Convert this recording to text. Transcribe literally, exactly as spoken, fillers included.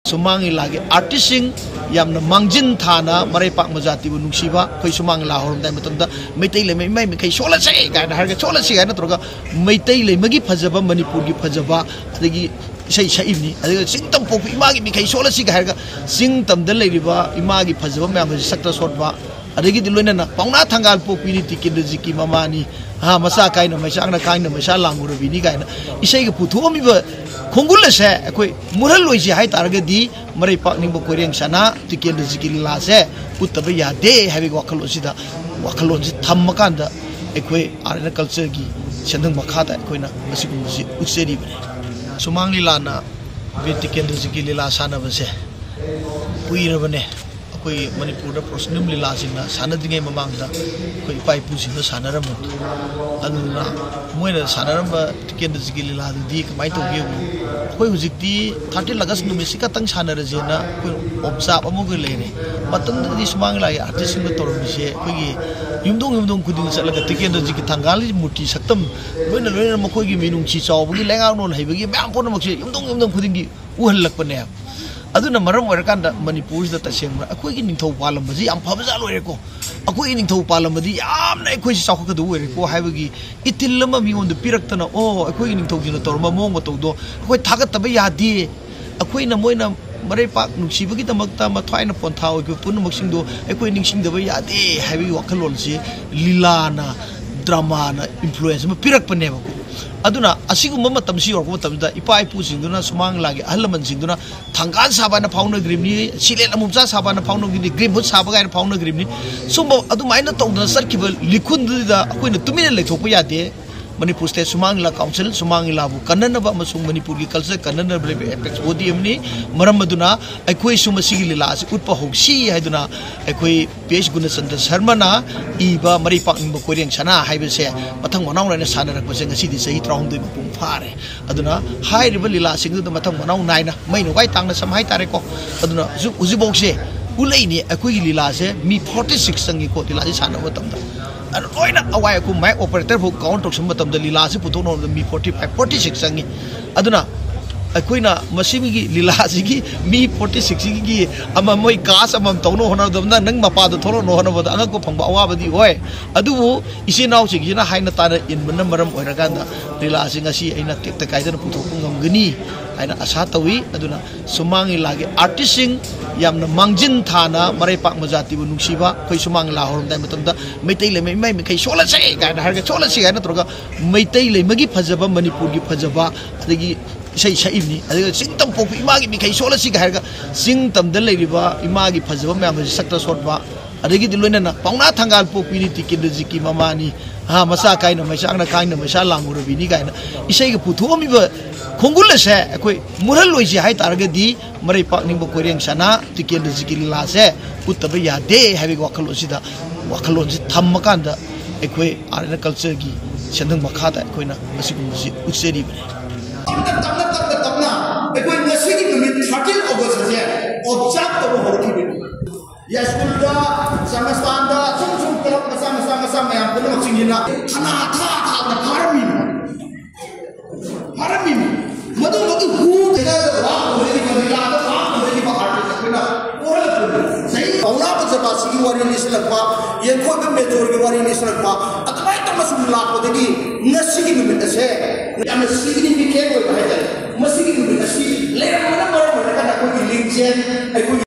ꯁꯨꯃꯥꯡ ꯂꯤꯂꯥꯒꯤ ꯑꯥꯔꯇꯤꯁꯁꯤꯡ ꯌꯥꯝꯅ ꯃꯥꯡꯖꯤꯟ ꯊꯥꯅ ꯃꯔꯩ ꯄꯥꯛ ꯃꯖꯥꯇꯤꯕꯨ ꯅꯨꯡꯁꯤꯕ, ꯑꯩꯈꯣꯏ ꯁꯨꯃꯥꯡ ꯂꯤꯂꯥ ꯍꯧꯔꯝꯗꯥꯏ ꯃꯇꯝꯗ ꯃꯩꯇꯩ ꯂꯩꯃ ꯏꯃꯩ ꯃꯤꯈꯩ ꯁꯣꯜꯂꯁꯦ ꯀꯥꯏꯅ ꯍꯥꯏꯔꯒ, ꯁꯣꯜꯂꯁꯤ ꯀꯥꯏꯅ ꯇꯧꯔꯒ ꯃꯩꯇꯩ ꯂꯩꯃꯒꯤ ꯐꯖꯕ, ꯃꯅꯤꯄꯨꯔꯒꯤ ꯐꯖꯕ, ꯑꯗꯒꯤ ꯏꯁꯩ ꯁꯛꯏꯕꯅꯤ꯫ ꯑꯗꯨꯒ ꯆꯤꯡ ꯇꯝ ꯄꯣꯛꯄꯤ ꯏꯃꯥꯒꯤ ꯃꯤꯈꯩ ꯁꯣꯜꯂꯁꯤꯒ ꯍꯥꯏꯔꯒ ꯆꯤꯡ ꯇꯝꯗ ꯂꯩꯔꯤꯕ ꯏꯃꯥꯒꯤ ꯐꯖꯕ ꯃꯌꯥꯝ ꯑꯁꯤ ꯁꯛꯇ ꯁꯣꯟꯕ, ꯑꯗꯒꯤꯗꯤ ꯂꯣꯏꯅꯅ ꯄꯥꯎꯅꯥ ꯊꯪꯒꯥꯜ ꯄꯣꯛꯄꯤꯅꯤ ꯇꯤꯀꯦꯟꯗ꯭ꯔꯖꯤꯠꯀꯤ ꯃꯃꯥꯅꯤ, ꯃꯆꯥ ꯀꯥꯏꯅ ꯃꯩꯁꯥꯛꯅ ꯀꯥꯏꯅ ꯃꯩꯁꯥ ꯂꯥꯡꯉꯨꯔꯕꯤꯅꯤ ꯀꯥꯏꯅ ꯏꯁꯩꯒ ꯄꯨꯊꯣꯛꯑꯝꯃꯤꯕ ꯈꯣꯡꯒꯨꯜ ꯑꯁꯦ ꯑꯩꯈꯣꯏ ꯃꯨꯠꯍꯜꯂꯣꯏꯁꯤ ꯍꯥꯏ ꯇꯥꯔꯒꯗꯤ, ꯃꯔꯩ ꯄꯥꯛꯅꯤꯡꯕ ꯀꯣꯏꯔꯦꯡ ꯁꯅꯥ ꯇꯤꯀꯦꯟꯗ꯭ꯔꯖꯤꯠꯀꯤ ꯂꯤꯂꯥꯁꯦ ꯎꯠꯇꯕ ꯌꯥꯗꯦ ꯍꯥꯏꯕꯒꯤ ꯋꯥꯈꯜꯂꯣꯟꯁꯤꯗ, ꯋꯥꯈꯜꯂꯣꯟꯁꯤ ꯊꯝꯃꯀꯥꯟꯗ ꯑꯩꯈꯣꯏ ꯑꯥꯔ ꯑꯦꯟ ꯑꯦ ꯀꯜꯆꯔꯒꯤ ꯁꯦꯟꯊꯪ ꯃꯈꯥꯗ ꯑꯩꯈꯣꯏꯅ ꯃꯁꯤꯒꯨꯝꯕꯁꯤ ꯎꯠꯆꯔꯤꯕꯅꯤ꯫ ꯁꯨꯃꯥꯡ ꯂꯤꯂꯥꯅ ꯕꯤꯔ ꯇꯤꯀꯦꯟꯗ꯭ꯔꯖꯤꯠꯀꯤ ꯂꯤꯂꯥ ꯁꯥꯟꯅꯕꯁꯦ ꯀꯨꯏꯔꯕꯅꯦ꯫ ꯑꯩꯈꯣꯏ ꯃꯅꯤꯄꯨꯔꯗ ꯄ꯭ꯔꯣꯁꯅꯝ ꯂꯤꯂꯥꯁꯤꯡꯅ ꯁꯥꯟꯅꯗ꯭ꯔꯤꯉꯩ ꯃꯃꯥꯡꯗ ꯑꯩꯈꯣꯏ ꯏꯄꯥ ꯏꯄꯨꯁꯤꯡꯅ ꯁꯥꯟꯅꯔꯝꯕꯗꯣ, ꯑꯗꯨꯅ ꯃꯣꯏꯅ ꯁꯥꯟꯅꯔꯝꯕ ꯇꯤꯀꯦꯟꯗ꯭ꯔꯖꯤꯠꯀꯤ ꯂꯤꯂꯥꯗꯨꯗꯤ ꯀꯃꯥꯏꯅ ꯇꯧꯒꯦꯕꯨ, ꯑꯩꯈꯣꯏ ꯍꯧꯖꯤꯛꯇꯤ thirteen August ꯅꯨꯃꯤꯠꯁꯤ ꯈꯛꯇꯪ ꯁꯥꯟꯅꯔꯁꯦꯅ ꯑꯩꯈꯣꯏ ꯑꯣꯞꯆꯥꯞ ꯑꯃꯒ ꯂꯩꯔꯦ꯫ ꯃꯇꯝꯗꯨꯗꯗꯤ ꯁꯨꯃꯥꯡ ꯂꯤꯂꯥꯒꯤ ꯑꯥꯔꯇꯤꯁꯁꯤꯡꯅ ꯇꯧꯔꯝꯃꯤꯁꯦ ꯑꯩꯈꯣꯏꯒꯤ ꯌꯨꯝꯊꯣꯡ ꯌꯨꯝꯊꯣꯡ ꯈꯨꯗꯤꯡꯗ ꯆꯠꯂꯒ ꯇꯤꯀꯦꯟꯗ꯭ꯔꯖꯤꯠꯀꯤ ꯊꯪꯒꯥꯜꯒꯤ ꯃꯨꯔꯇꯤ ꯁꯛꯇꯝ ꯂꯣꯏꯅ ꯂꯣꯏꯅꯅ ꯃꯈꯣꯏꯒꯤ ꯃꯤꯅꯨꯡꯁꯤ ꯆꯥꯎꯕꯒꯤ, ꯂꯩꯉꯥꯛꯂꯣꯟ ꯍꯩꯕꯒꯤ ꯃꯌꯥꯝ ꯄꯨꯝꯅꯃꯛꯁꯦ ꯌꯨꯝꯊꯣꯡ ꯌꯨꯝꯊꯣꯡ ꯈꯨꯗꯤꯡꯒꯤ ꯎꯍꯜꯂꯛꯄꯅꯦ꯫ ꯑꯗꯨꯅ ꯃꯔꯝ ꯑꯣꯏꯔꯀꯥꯟꯗ ꯃꯅꯤꯄꯨꯔꯁꯤꯗ ꯇꯁꯦꯡꯕ ꯑꯩꯈꯣꯏꯒꯤ ꯅꯤꯡꯊꯧ ꯄꯥꯜꯂꯝꯕꯁꯤ ꯌꯥꯝ ꯐꯕꯖꯥꯠ ꯂꯣꯏꯔꯦꯀꯣ꯫ ꯑꯩꯈꯣꯏꯒꯤ ꯅꯤꯡꯊꯧ ꯄꯥꯜꯂꯝꯕꯗꯤ ꯌꯥꯝꯅ ꯑꯩꯈꯣꯏꯁꯤ ꯆꯥꯎꯈꯠꯀꯗꯕ ꯑꯣꯏꯔꯦꯀꯣ ꯍꯥꯏꯕꯒꯤ ꯏꯊꯤꯜ ꯑꯃ ꯃꯤꯉꯣꯟꯗ ꯄꯤꯔꯛꯇꯅ, ꯑꯣ, ꯑꯩꯈꯣꯏꯒꯤ ꯅꯤꯡꯊꯧꯁꯤꯡꯅ ꯇꯧꯔꯝꯕ ꯃꯑꯣꯡ ꯃꯇꯧꯗꯣ ꯑꯩꯈꯣꯏ ꯊꯥꯒꯠꯇꯕ ꯌꯥꯗꯦ꯫ ꯑꯩꯈꯣꯏꯅ, ꯃꯣꯏꯅ ꯃꯔꯩꯄꯥꯛ ꯅꯨꯡꯁꯤꯕꯒꯤꯗꯃꯛꯇ ꯃꯊ꯭ꯋꯥꯏꯅ ꯄꯣꯟꯊꯥ ꯑꯣꯏꯈꯤꯕ ꯄꯨꯝꯅꯃꯛꯁꯤꯡꯗꯣ ꯑꯩꯈꯣꯏ ꯅꯤꯡꯁꯤꯡꯗꯕ ꯌꯥꯗꯦ ꯍꯥꯏꯕꯒꯤ ꯋꯥꯈꯜꯂꯣꯟꯁꯤ ꯂꯤꯂꯥꯅ, ꯗ꯭ꯔꯃꯥꯅ ꯏꯟꯐ꯭ꯂꯨꯌꯦꯟꯁ ꯑꯃ ꯄꯤꯔꯛꯄꯅꯦꯕꯀꯣ꯫ ꯑꯗꯨꯅ ꯑꯁꯤꯒꯨꯝꯕ ꯃꯇꯝꯁꯤ ꯌꯧꯔꯛꯄ ꯃꯇꯝꯁꯤꯗ ꯏꯄꯥ ꯏꯄꯨꯁꯤꯡꯗꯨꯅ, ꯁꯨꯃꯥꯡ ꯂꯤꯂꯥꯒꯤ ꯑꯍꯜ ꯂꯃꯟꯁꯤꯡꯗꯨꯅ ꯊꯪꯒꯥꯜ ꯁꯥꯕ ꯍꯥꯏꯅ ꯐꯥꯎꯅꯈ꯭ꯔꯤꯕꯅꯤ, ꯁꯤꯂꯦꯠ ꯑꯃꯨꯛꯆꯥ ꯁꯥꯕ ꯍꯥꯏꯅ ꯐꯥꯎꯅꯈ꯭ꯔꯤꯕꯅꯤ, ꯒ꯭ꯔꯤꯝꯍꯨꯠ ꯁꯥꯕ ꯀꯥꯏꯅ ꯐꯥꯎꯅꯈ꯭ꯔꯤꯕꯅꯤ꯫ ꯁꯨꯝꯕ ꯑꯗꯨꯃꯥꯏꯅ ꯇꯧꯗꯅ ꯆꯠꯈꯤꯕ ꯂꯤꯈꯨꯟꯗꯨꯗ ꯑꯩꯈꯣꯏꯅ ꯇꯨꯃꯤꯟꯅ ꯂꯩꯊꯣꯛꯄ ꯌꯥꯗꯦ꯫ ꯃꯅꯤꯄꯨꯔ ꯁ꯭ꯇꯦꯠ ꯁꯨꯃꯥꯡ ꯂꯤꯂꯥ ꯀꯥꯎꯟꯁꯤꯜ, ꯁꯨꯃꯥꯡ ꯂꯤꯂꯥꯕꯨ ꯀꯟꯅꯅꯕ ꯑꯃꯁꯨꯡ ꯃꯅꯤꯄꯨꯔꯒꯤ ꯀꯜꯆꯔ ꯀꯟꯅꯅꯕ ꯂꯩꯕ ꯑꯦꯄꯦꯛꯁ ꯕꯣꯗꯤ ꯑꯃꯅꯤ꯫ ꯃꯔꯝ ꯑꯗꯨꯅ ꯑꯩꯈꯣꯏꯁꯨ ꯃꯁꯤꯒꯤ ꯂꯤꯂꯥ ꯑꯁꯤ ꯎꯠꯄ ꯍꯧꯁꯤ ꯍꯥꯏꯗꯨꯅ ꯑꯩꯈꯣꯏ ꯄꯤ ꯑꯩꯆ ꯒꯨꯅꯆꯟꯗ꯭ꯔ ꯁꯔꯃꯅ ꯏꯕ ꯃꯔꯩ ꯄꯥꯛꯅꯤꯡꯕ ꯀꯣꯏꯔꯦꯡ ꯁꯅꯥ ꯍꯥꯏꯕꯁꯦ ꯃꯊꯪ ꯃꯅꯥꯎ ꯅꯥꯏꯅ ꯁꯥꯟꯅꯔꯛꯄꯁꯦ ꯉꯁꯤꯗꯤ ꯆꯍꯤ ꯇꯔꯥꯍꯨꯝꯗꯣꯏ ꯃꯄꯨꯡ ꯐꯥꯔꯦ꯫ ꯑꯗꯨꯅ ꯍꯥꯏꯔꯤꯕ ꯂꯤꯂꯥꯁꯤꯡꯗꯨꯗ ꯃꯊꯪ ꯃꯅꯥꯎ ꯅꯥꯏꯅ ꯃꯩ ꯅꯨꯡꯒꯥꯏ ꯇꯥꯡꯅ ꯁꯝ ꯍꯥꯏꯇꯥꯔꯦꯀꯣ꯫ ꯑꯗꯨꯅ ꯍꯧꯖꯤꯛ, ꯍꯧꯖꯤꯛꯐꯥꯎꯁꯦ ꯎꯠꯂꯛꯏꯅꯤ꯫ ꯑꯩꯈꯣꯏꯒꯤ ꯂꯤꯂꯥꯁꯦ ꯃꯤ forty six ꯆꯪꯉꯤꯀꯣ, ꯂꯤꯂꯥꯁꯦ ꯁꯥꯟꯅꯕ ꯃꯇꯝꯗ꯫ ꯑꯗꯨ ꯂꯣꯏꯅ ꯑꯋꯥꯏ ꯑꯩꯈꯣꯏ ꯃꯥꯏꯛ ꯑꯣꯄꯔꯦꯇꯔ ꯐꯥꯎ ꯀꯥꯎꯟ ꯇꯧꯁꯟꯕ ꯃꯇꯝꯗ ꯂꯤꯂꯥꯁꯦ ꯄꯨꯊꯣꯛꯅꯕꯗ ꯃꯤ forty five, forty six ꯆꯪꯉꯤ꯫ ꯑꯗꯨꯅ ꯑꯩꯈꯣꯏꯅ ꯃꯁꯤꯒꯤ ꯂꯤꯂꯥꯁꯤꯒꯤ ꯃꯤ ꯐꯣꯔꯇꯤ ꯁꯤꯛꯁꯀꯤ ꯑꯃ ꯃꯣꯏ ꯀꯥꯁ ꯑꯃꯃꯝ ꯇꯧꯅꯕ ꯍꯣꯠꯅꯕꯗ, ꯅꯪ ꯃꯄꯥꯗꯣ ꯊꯣꯛꯂꯛꯅꯕ ꯍꯣꯠꯅꯕꯗ ꯑꯉꯛꯄ ꯐꯪꯕ ꯑꯋꯥꯕꯗꯤ ꯑꯣꯏ꯫ ꯑꯗꯨꯕꯨ ꯏꯆꯤꯟ ꯏꯅꯥꯎꯁꯤꯡꯁꯤꯅ ꯍꯥꯏꯅ ꯇꯥꯅ ꯏꯟꯕꯅ ꯃꯔꯝ ꯑꯣꯏꯔꯀꯥꯟꯗ ꯂꯤꯂꯥꯁꯤ ꯉꯁꯤ ꯑꯩꯅ ꯇꯦꯛꯇ ꯀꯥꯏꯗꯅ ꯄꯨꯊꯣꯛꯄ ꯉꯝꯒꯅꯤ ꯍꯥꯏꯅ ꯑꯁꯥ ꯇꯧꯏ꯫ ꯑꯗꯨꯅ ꯁꯨꯃꯥꯡ ꯂꯤꯂꯥꯒꯤ ꯑꯥꯔꯇꯤꯁꯁꯤꯡ ꯌꯥꯝꯅ ꯃꯥꯡꯖꯤꯟ ꯊꯥꯅ ꯃꯔꯩꯄꯥꯛ ꯃꯖꯥꯇꯤꯕꯨ ꯅꯨꯡꯁꯤꯕ, ꯑꯩꯈꯣꯏ ꯁꯨꯃꯥꯡ ꯂꯤꯂꯥ ꯍꯧꯔꯝꯗꯥꯏ ꯃꯇꯝꯗ ꯃꯩꯇꯩ ꯂꯩꯃ ꯏꯃꯥꯏ ꯃꯈꯩ ꯁꯣꯜꯂꯁꯦ ꯀꯥꯏꯅ ꯍꯥꯏꯔꯒ, ꯁꯣꯜꯂꯁꯤ ꯀꯥꯏꯅ ꯇꯧꯔꯒ ꯃꯩꯇꯩ ꯂꯩꯃꯒꯤ ꯐꯖꯕ, ꯃꯅꯤꯄꯨꯔꯒꯤ ꯐꯖꯕ, ꯑꯗꯒꯤ ꯏꯁꯩ ꯁꯛꯏꯕꯅꯤ꯫ ꯑꯗꯨꯒ ꯆꯤꯡ ꯇꯝ ꯄꯣꯛꯄꯤ ꯏꯃꯥꯒꯤ ꯃꯤꯈꯩ ꯁꯣꯜꯂꯁꯤꯒ ꯍꯥꯏꯔꯒ ꯆꯤꯡ ꯇꯝꯗ ꯂꯩꯔꯤꯕ ꯏꯃꯥꯒꯤ ꯐꯖꯕ ꯃꯌꯥꯝ ꯑꯁꯤ ꯁꯛꯇ ꯁꯣꯟꯕ, ꯑꯗꯒꯤꯗꯤ ꯂꯣꯏꯅꯅ ꯄꯥꯎꯅꯥ ꯊꯪꯒꯥꯜ ꯄꯣꯛꯄꯤꯅꯤ ꯇꯤꯀꯦꯟꯗ꯭ꯔꯖꯤꯠꯀꯤ ꯃꯃꯥꯅꯤ, ꯑꯍꯥ, ꯃꯆꯥ ꯀꯥꯏꯅ ꯃꯩꯁꯥꯅ ꯀꯥꯏꯅ ꯃꯩꯁꯥ ꯂꯥꯡꯉꯨꯔꯕꯤꯅꯤ ꯀꯥꯏꯅ ꯏꯁꯩꯒ ꯄꯨꯊꯣꯛꯑꯝꯃꯤꯕ ꯈꯣꯡꯒꯨꯜ ꯑꯁꯦ ꯑꯩꯈꯣꯏ ꯃꯨꯠꯍꯜꯂꯣꯏꯁꯤ ꯍꯥꯏ ꯇꯥꯔꯒꯗꯤ ꯃꯔꯩ ꯄꯥꯛꯅꯤꯡꯕ ꯀꯣꯏꯔꯦꯡ ꯁꯅꯥ ꯇꯤꯀꯦꯟꯗ꯭ꯔꯖꯤꯠꯀꯤ ꯂꯤꯂꯥꯁꯦ ꯎꯠꯇꯕ ꯌꯥꯗꯦ ꯍꯥꯏꯕꯒꯤ ꯋꯥꯈꯜꯂꯣꯟꯁꯤꯗ, ꯋꯥꯈꯜꯂꯣꯟꯁꯤ ꯊꯝꯃꯀꯥꯟꯗ ꯑꯩꯈꯣꯏ ꯑꯥꯔꯠ ꯑꯦꯟ ꯀꯜꯆꯔꯒꯤ ꯁꯦꯟꯗꯪ ꯃꯈꯥꯗ ꯑꯩꯈꯣꯏꯅ ꯃꯁꯤꯒꯨꯝꯕꯁꯤ ꯎꯠꯆꯔꯤꯕꯅꯤ꯫ ꯇꯞꯅ ꯇꯞꯅ ꯇꯞꯅ ꯇꯞꯅ ꯑꯩꯈꯣꯏ ꯉꯁꯤꯒꯤ ꯅꯨꯃꯤꯠ ꯊꯥꯔꯇꯤꯟ ꯑꯣꯒꯁ ꯑꯁꯦ ꯑꯣꯕꯖꯥꯔꯕ ꯇꯧꯕ ꯍꯧꯔꯛꯈꯤꯕꯅꯤ꯫ ꯌꯥꯏꯁ꯭ꯀꯨꯜꯗ, ꯆꯥꯃꯁꯇꯥꯟꯗ, ꯁꯨꯝ ꯁꯨꯝ ꯀ꯭ꯂꯕ ꯃꯆꯥ ꯃꯆꯥ ꯃꯆꯥ ꯃꯌꯥꯝ ꯄꯨꯝꯅꯃꯛꯁꯤꯡꯁꯤꯅ ꯊꯅꯥ ꯊꯥ ꯊꯥꯗꯅ ꯐꯥꯔꯝꯃꯤꯅꯤ꯫ ꯐꯥꯔꯝꯃꯤꯅꯤ꯫ ꯃꯗꯨ ꯃꯗꯨ ꯍꯨꯗꯅ ꯋꯥ ꯂꯣꯏꯔꯤꯕ, ꯂꯤꯂꯥꯗ ꯋꯥ ꯂꯣꯏꯔꯤꯕ ꯑꯥꯔꯇꯤꯁ ꯑꯩꯈꯣꯏꯅ ꯄꯣꯛꯍꯜꯂꯛꯄꯅꯤ꯫ ꯆꯍꯤ ꯄꯥꯎꯅꯥ ꯄꯟꯆꯥꯕꯁꯤꯒꯤ ꯋꯥꯔꯤ ꯂꯤꯁꯤꯜꯂꯛꯄ, ꯌꯦꯡꯈꯣꯏꯕ ꯃꯦꯖꯣꯔꯒꯤ ꯋꯥꯔꯤ ꯂꯤꯁꯤꯜꯂꯛꯄ, ꯑꯗꯨꯃꯥꯏꯅ ꯇꯧꯅ ꯁꯨꯝ ꯂꯥꯛꯄꯗꯒꯤ ꯉꯁꯤꯒꯤ ꯅꯨꯃꯤꯠ ꯑꯁꯦ ꯌꯥꯝꯅ ꯁꯤꯒꯅꯤꯐꯤꯀꯦꯟ ꯑꯣꯏꯕ ꯍꯥꯏꯇꯥꯔꯦ꯫ ꯃꯁꯤꯒꯤ ꯅꯨꯃꯤꯠ ꯑꯁꯤ ꯂꯩꯔꯝꯕꯅ ꯃꯔꯝ ꯑꯣꯏꯔꯀꯥꯟꯗ ꯑꯩꯈꯣꯏꯒꯤ ꯂꯤꯡꯖꯦꯜ, ꯑꯩꯈꯣꯏꯒꯤ